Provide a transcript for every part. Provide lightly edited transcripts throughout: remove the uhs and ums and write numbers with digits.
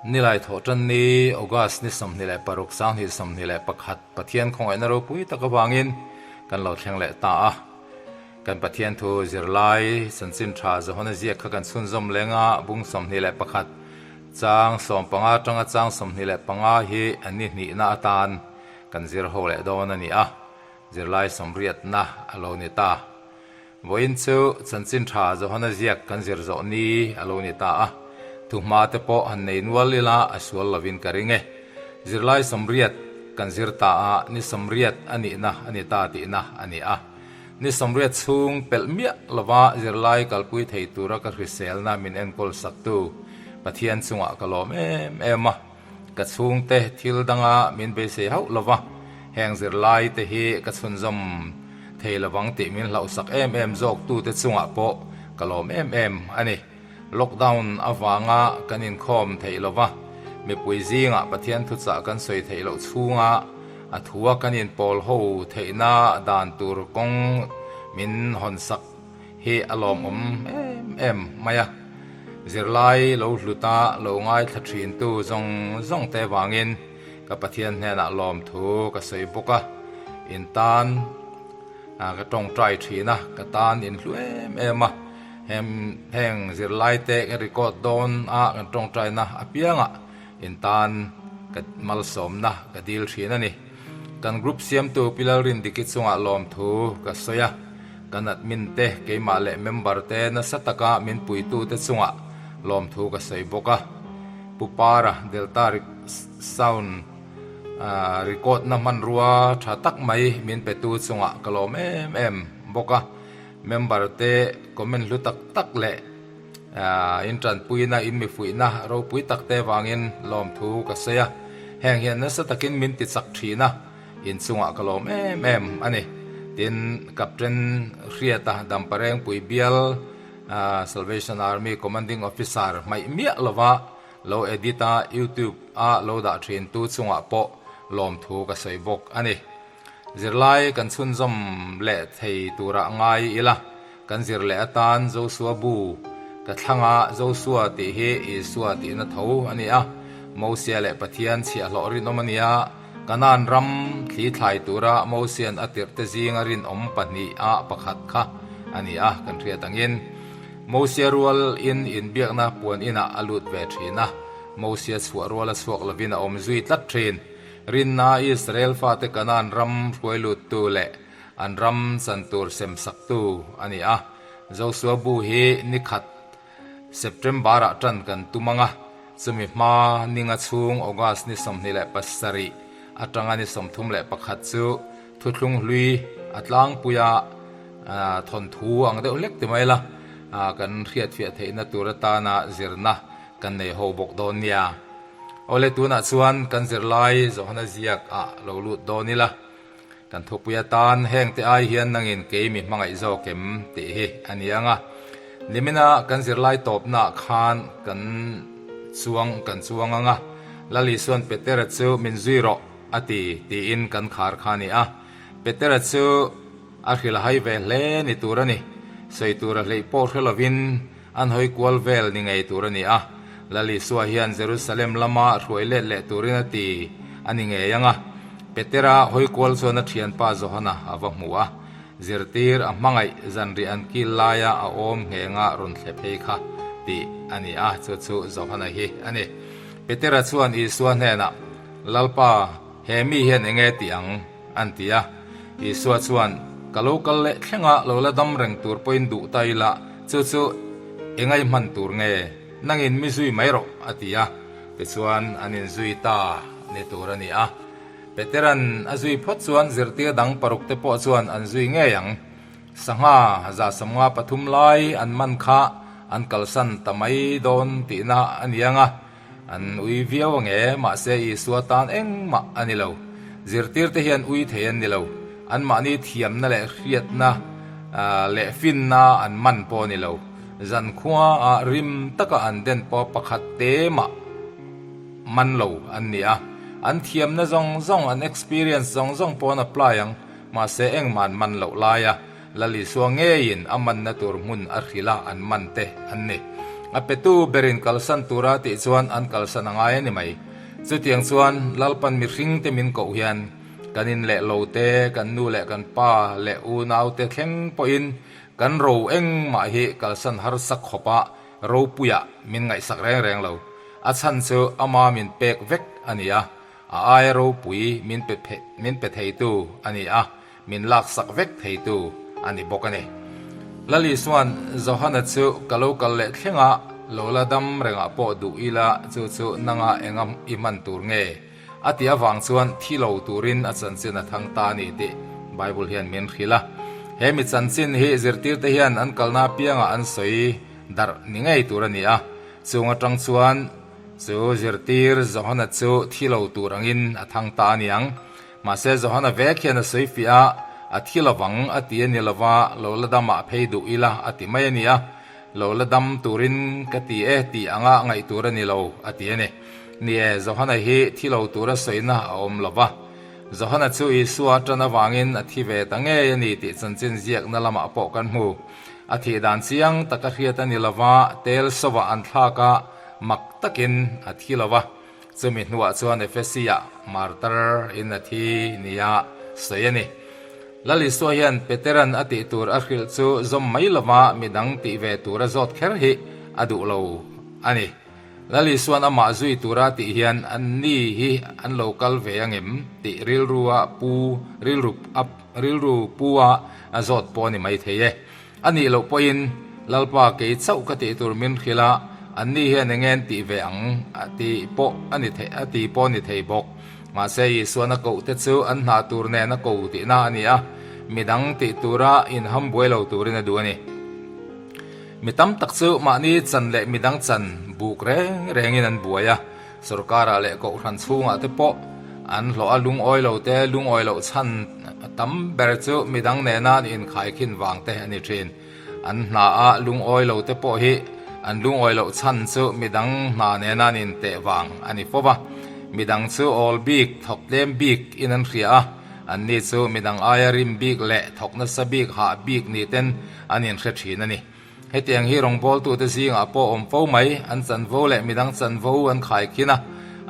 Nilai thawhtan ni August ni 26 2021 Pathian khawngaihna ropui tak avangin kan lo thleng leh ta a. Kan Pathian thu zirlai chanchin tha Johana ziak kha kan chhunzawm leng a, bung 21 chang 15 atanga chang 25 hi an ni hnihna atan kan zir ho leh dawn a ni a, zirlai sawmriatna a lo ni ta. Vawiin chu chanchin tha Johana ziak kan zir zawh ni a lo ni ta a, thuhma te pawh han nei nual ila a sual lovin ka ring e. Zirlai 80 kan zir ta a, ni 80 a nihna a ni ta tihna a ni a. Ni 80 chhung pelh miah lova zirlai kalpui thei tura ka hriselna min enkawl saktu Pathian chungah ka lawm em em a. Ka chhungte thil danga min beisei hauh lova, heng zirlai te hi ka chhunzawm thei lovang tih min hlauhsak em em zawk tute chungah pawh ka lawm em em a ni. Lockdown avanga kan inkhawm theih lova, mipui zingah Pathian thuchah kan sawi theih loh chhunga a thua kan inpawl ho theihna dan tur kawng min hawnsak hi a lawmawm em em mai a. Zirlai lo hluta lo ngaithla thintu zawng zawng te vangin ka Pathian hnenah lawmthu ka sawi bawk a, in tan ka tawngtai thin a, ka tan in hlu em em a, hem heng zirlai te ka record dawn a kan tawngtaina apiangah in tan ka malsawmna ka dil thin a ni. Kan group siamtu Pi Lalrindiki chungah lawmthu ka sawi a. Kan admin te, keimah leh member te nasa taka min puitu te chungah lawmthu ka sawi bawk a. Pu Para, Delta Sound record na hmanrua tha tak mai min petu chungah ka lawm em em bawk a. Member te comment hlu tak tak leh in tanpuina, in mifuihna ropui tak te vangin lawmthu ka sawi a. Heng hian nasa takin min ti chak thin a. In chungah ka lawm em em a ni. Tin, Captain Hriata Damparengpui bial Salvation Army Commanding Officer hmaih miah lova lo edit a YouTube a lo dah thin tu chungah pawh lawmthu ka sawi bawk a ni. Zirlai kan chhunzawm leh thei turah ngai ila, kan zir leh atan Josua bu ka thlanga Josua tih hi Isua tihna tho a ni a, Mosia leh Pathian chhiahhlawh rinawm a ni a, Kanaan ram thli thlai tura Mosian a tirhte zinga rinawm pahnih a pakhat kha a ni a, kan hriat angin Mosia rual in inbiakna puan inah a lut ve thin a, Mosia chhuah ruala chhuak lovin a awm zui tlat thin. Rinna Israel fate Kanaan ram hruai luttu leh an ram chan tur semsaktu a ni a, Josua bu hi nikhat September-ah tan kan tum ang a, chumi hma ninga chhung August ni 27 atanga ni 31 chu thuthlung hlui a tlangpuia thawnthu ang deuh hlek ti mai la, kan hriatfiah theihna tur atana zirna kan nei ho bawk dawn nia. Awle tunah chuan kan zirlai Johana ziak ah lo lut dawn ila. Kan thupui atan heng te ai hian nangin kei mi hmangaih zawk em tih hi a ni ang a. Nimina kan zirlai tawpnaah khan kan chuang kan chuang ang a, Lal Isuan Petera chu min zui rawh a ti tiin kan khar kha a ni a. Petera chu a hrilh a hai ve hle ni tur a ni. Sawi tur a hleih pawh hre lovin an hawi kual vel ni ngei tur a ni a. Lal Isua hian Jerusalem lama hruai let leh turin a ti a ni ngei ang a. Petera hawi kual chuan a thianpa Johana a va hmu a, zirtir a hmangaih zanriah an kil laia a awm nghenga rawn thle phei kha tih a ni a, chu chu Johana hi a ni. Petera chuan Isua hnenah, Lalpa, he mi hian eng nge tih ang? an ti a. Isua chuan, Ka lo kal leh thlenga lo la dam reng tur pawhin duh ta ila, chu chu engai hman tur nge? Nangin mi zui mai rawh, a ti a. Tichuan an inzui ta ni tur a ni a. Petera'n a zui phawt chuan zirtir dang paruk te pawh chuan an zui ngei ang. Sangha 153 lai an man kha an kalsan ta mai dawn tihna a ni ang a. An ui viau ang e, mahse Isua tan engmah a ni lo. Zirtir te hian ui thei an ni lo. Anmahni thiamna leh hriatna leh finna an man pawh a ni lo. Zankhua ah rim taka an den pawh pakhat te mah man lo an ni a. An thiamna zawng zawng, an experience zawng zawng pawh an apply ang, mahse engmah an man loh lai a, Lal Isua ngeiin a manna tur hmun a hrilh a an man te an ni. A petu berin kalsan tura tih chuan an kalsan a ngai a ni mai. Chutiang chuan Lalpan mihring te min koh hian kan in leh lo te, kan nu leh kan pa leh unau te thleng pawhin kan ro engmah hi kalsan harsa khawpa ropuiah min ngaihsak reng reng lo. A chhan chu ama min pek vek a ni a, a aia ropui min pe min pe theitu a ni a, min laksak vek theitu a ni bawk a ni. Lali chuan Johana chu ka lo kal leh thleng a, lo la dam rengah pawh duh ila chu chu nanga enga i hman tur nge? A ti avang chuan thi lo turin a chanchin a thang ta a ni tih Bible hian min hrilh a. He mi chanchin hi zirtirte hian an kalna apiangah an sawi darh ni ngei tur a ni a. Chung atang chuan chu zirtir Johana chu thi lo tur angin a thang ta a niang. Mahse Johana vek hian a sawi fiah a, a thi lovang a ti a ni lova, lo la damah phei duh ila a ti mai a ni a. Lo la dam turin ka ti e tih anga ngaih tur a ni lo a ti a ni. Ni e, Johana hi thi lo tura sawina a awm lo va. Johana chu Isua atan avangin a thi ve ta ngei a ni tih chanchin ziakna lamah pawh kan hmu. A thih dan chiang taka hriat a ni lo va, tel sawah an thlak a, mak takin a thi lo va. Chumi hnuah chuan Efesi-ah martar in a thi nia sawi a ni. Lal Isua hian Peteran a tih tur a hrilh chu zawm mai lova midang tih ve tur a zawt kher hi a duh lo a ni. Lal Isuan amah zui tura tih hian anni hi an lo kal ve angem tih rilru a pu rilru a rilru pu a a zawt pawh a ni mai thei e. A nih loh pawhin Lalpa kei chauh ka tih tur min hrilh a, anni hian enge an tih ve ang a tih pawh a ni thei a ti pawh a ni thei bawk. Mahse Isuan a koh te chu an hna tur nen a ko tihna a ni a, midang tih tura inham buai lo turin a duh a ni. Mi tam tak chu mahni chan leh midang chan buk reng rengin an buai a, sorkarah leh kohhran chhungah te pawh an hlawh a lungawi lo te, lungawi loh chhan tam ber chu midang nena an inkhaikhin vang te a ni thin. An hna a lungawi lo te pawh hi an lungawi loh chhan chu midang hna nena an inteh vang a ni fo va. Midang chu awl bik, thawk tlem bik in an hria a, anni chu midang aia rim bik leh thawk nasa bik, hah bik ni ten an inhre thin a ni. Hetiang hi rawngbawltute zingah pawh awm fo mai, an chanvo leh midang chanvo an khaikhin a,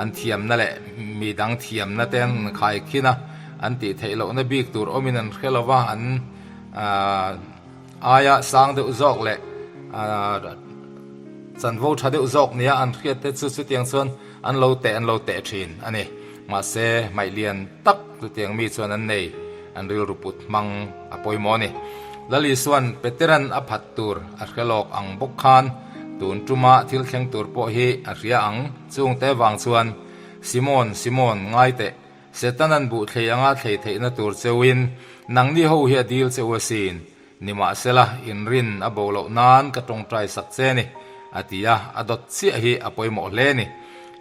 an thiamna leh midang thiamna te an khaikhin a, an tih theih lohna bik tur awmin an hre lo va, an aia sang deuh zawk leh chanvo tha deuh zawk nia an hriat te chu chutiang chuan an lo teh an lo teh thin a ni. Mahse, hmaih lian tak chutiang mi chuan an nei, an rilru put hmang a pawimawh a ni. Lal Isua'n Peteran a phat tur a hre lawk ang bawk khan tun tuma thil thleng tur pawh hi a hria ang. Chungte vang chuan, Simon, Simon, ngai teh, Setanan buh thlei anga thlei theihna tur cheuin nangni ho hi a dil che u asin. Nimahsela, inrin a bo loh nan ka tawngtai sak che ni, a ti a, a dawt chiah hi a pawimawh hle ni.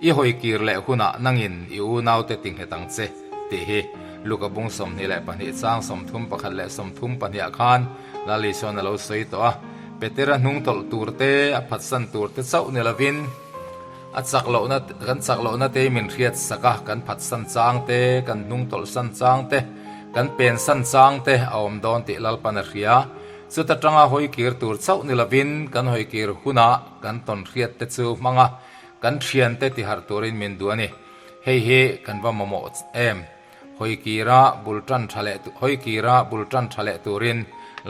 I hawi kir leh hunah nangin i unaute ti nghet ang che, tih hi Luka bung 22 chang 31 leh 32 ah khan Lal Isuan a lo sawi tawh a. Petera hnung tawlh tur te, a phatsan tur te chauh ni lovin a chak lohna, kan chak lohna te min hriat sak a, kan phatsan chang te, kan hnung tawlh san chang te, Kan pen san chang te a awm dawn tih Lalpan a hria. Chuta tanga hawi kir tur chauh ni lovin kan hawi kir hunah kan tawn hriat te chu hmang a, kan thian te tiharh turin min duh a ni. Hei hi kan va mamawh em? Hawi kira bul tan tha leh hawi kira bul tan tha leh turin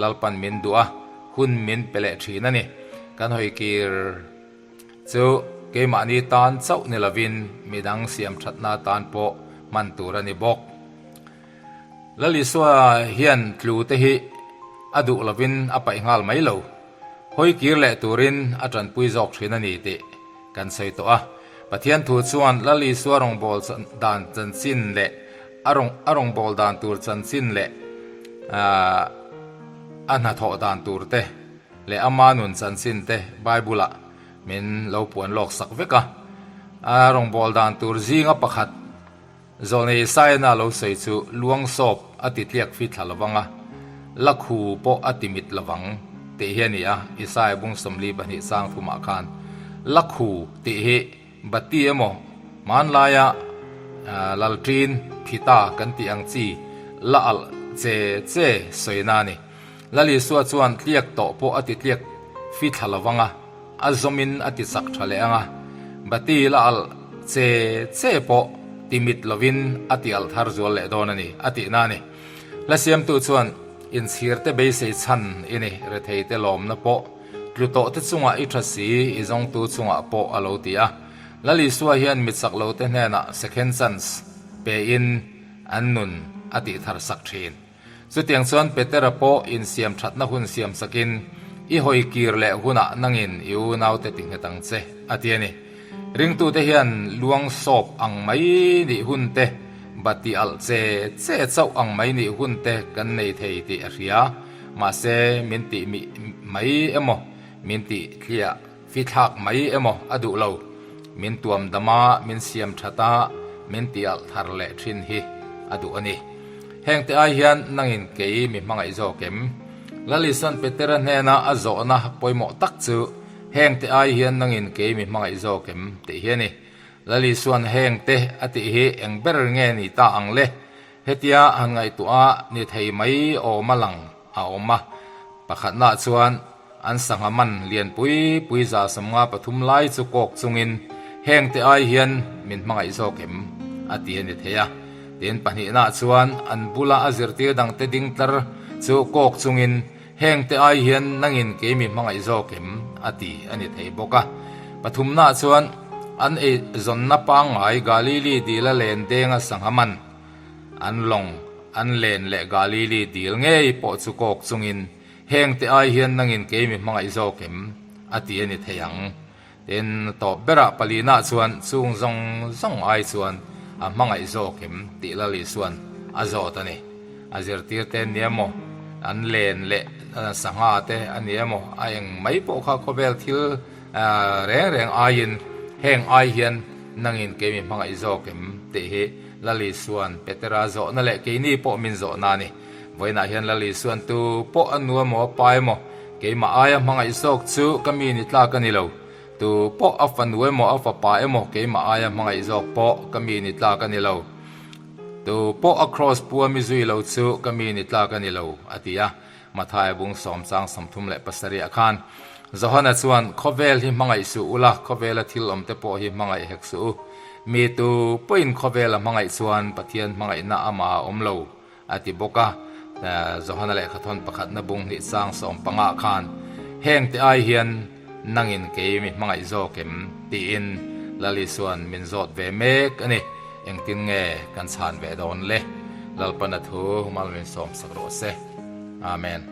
Lalpan min duh a, hun min pe leh thin a ni. Kan hawi kir chu keimahni tan chauh ni lovin midang siam thatna tan pawh hman tur a ni bawk. Lal Isua hian tlu te hi a duh lovin a paih nghal mai lo. Hawi kir leh turin a tanpui zawk thin a ni tih kan sawi tawh a. Pathian thu chuan Lal Isua rawngbâwl dan chanchin leh a rawn a rawngbâwl dan tur chanchin leh a hnathawh dan tur te leh ama nun chanchin te Bible-ah min lo puan lawk sak vek a. A rawngbâwl dan tur zinga pakhat Zawlnei Isaiahna lo sawi chu luang sawp a ti tliak fi thla lovang a, la khu pawh a ti mit lovang tih hi a ni a, Isaiah bung 42 chang thumah khan la khu tih hi bati emaw hmanlaia lalṭin phita kan tih ang chi la alh che che sawina a ni. Lal Isua chuan tliak tawh pawh a ti tliak fi thla lovang a. a zawmin a ti chak tha leh ang a, bati la alh che che pawh ti mit lovin a ti alh thar zual leh dawn a ni, a tihna a ni. Hla siamtu chuan inchhir te beisei chhan i ni, rethei te lawmna pawh tlu tawh te chungah i tha si, i zawngtu chungah pawh a lo ti a. Lal Isua hian mi chak lo te hnenah second chance pein an nun a tih thar sak thin. Chutiang chuan Petera pawh insiam thatna hun siam sakin, I hawi kir leh hunah nangin i unaute ti nghet ang che, a ti a ni. Ringtute hian luang sawp ang mai nih hun te, bati alh che che chauh ang mai nih hun te kan nei thei tih a hria. Mahse, min tih mih mai emaw, min tih thliah fithlak mai emaw a duh lo. Min tuam dam a, min siam that a, min ti alh thar leh thin hi a duh a ni. Hengte ai hian nangin kei mi hmangaih zawk em? Lalisan Petera hnena a zawhna pawimawh tak chu hengte ai hian nangin kei mi hmangaih zawk em tih hi a ni. Lalisuan hengte a tih hi eng ber nge ni ta ang le? Hetia han ngaihtuah a ni thei mai awm a lang a awm a. Pakhatnaah chuan an sangha man lianpui pui 153 lai chu kawk chungin hengte ai hian min hmangaih zawk em? a ti a ni thei a. Tin, pahnihnaah chuan an bula a zirtir dangte ding tlar chu kawk chungin hengte ai hian nangin kei mi hmangaih zawk em? a ti a ni thei bawk a. Pathumnaah chuan an eizawnna pangngai Galili dila len denga sangha man An lawng, an len leh Galili dil ngei pawh chu kawk chungin, Hengte ai hian nangin kei mi hmangaih zawk em? a ti a ni thei ang. Tin, tawp berah palina chuan chung zawng zawng ai chuan a hmangaih zawk em tih Lali chuan a zawt a ni. A zirtirte an ni emaw, an len leh sangha te a ni emaw, a eng mai pawh kha khawvel thil reng reng aiin heng ai hian nangin kei mi hmangaih zawk em tih hi Lal Isuan Petera zawhna leh keini pawh min zawhna a ni. Vawiinah hian Lal Isuan tu pawh a nu emaw a pa emaw, keimah aia hmangaih zawk chu ka mi ni tlak a ni lo. Tu pawh a fanu emaw a fapa emaw keimah aia hmangaih zawk pawh ka mi ni tlak a ni lo. Tu pawh a kraws pua mi zui lo chu ka mi ni tlak a ni lo, a ti a. Mathaia bung sawmchang 37 ah khan Johana chuan, Khawvel hi hmangaih suh ula, khawvela thil awmte pawh hi hmangaih hek suh u. Mi tu pawhin khawvela hmangaih chuan Pathian hmangaihna amah a awm lo, a ti bawk a. Johana lehkhathawn pakhatna bung hnih chang 15 ah khan, Hengte ai hian nangin kei mi hmangaih zawk em? tiin Lal Isuan min zawt ve mek a ni. Engtin nge kan chhan ve dawn le? Lalpana thu mal min sawmsak rawh se. Amen.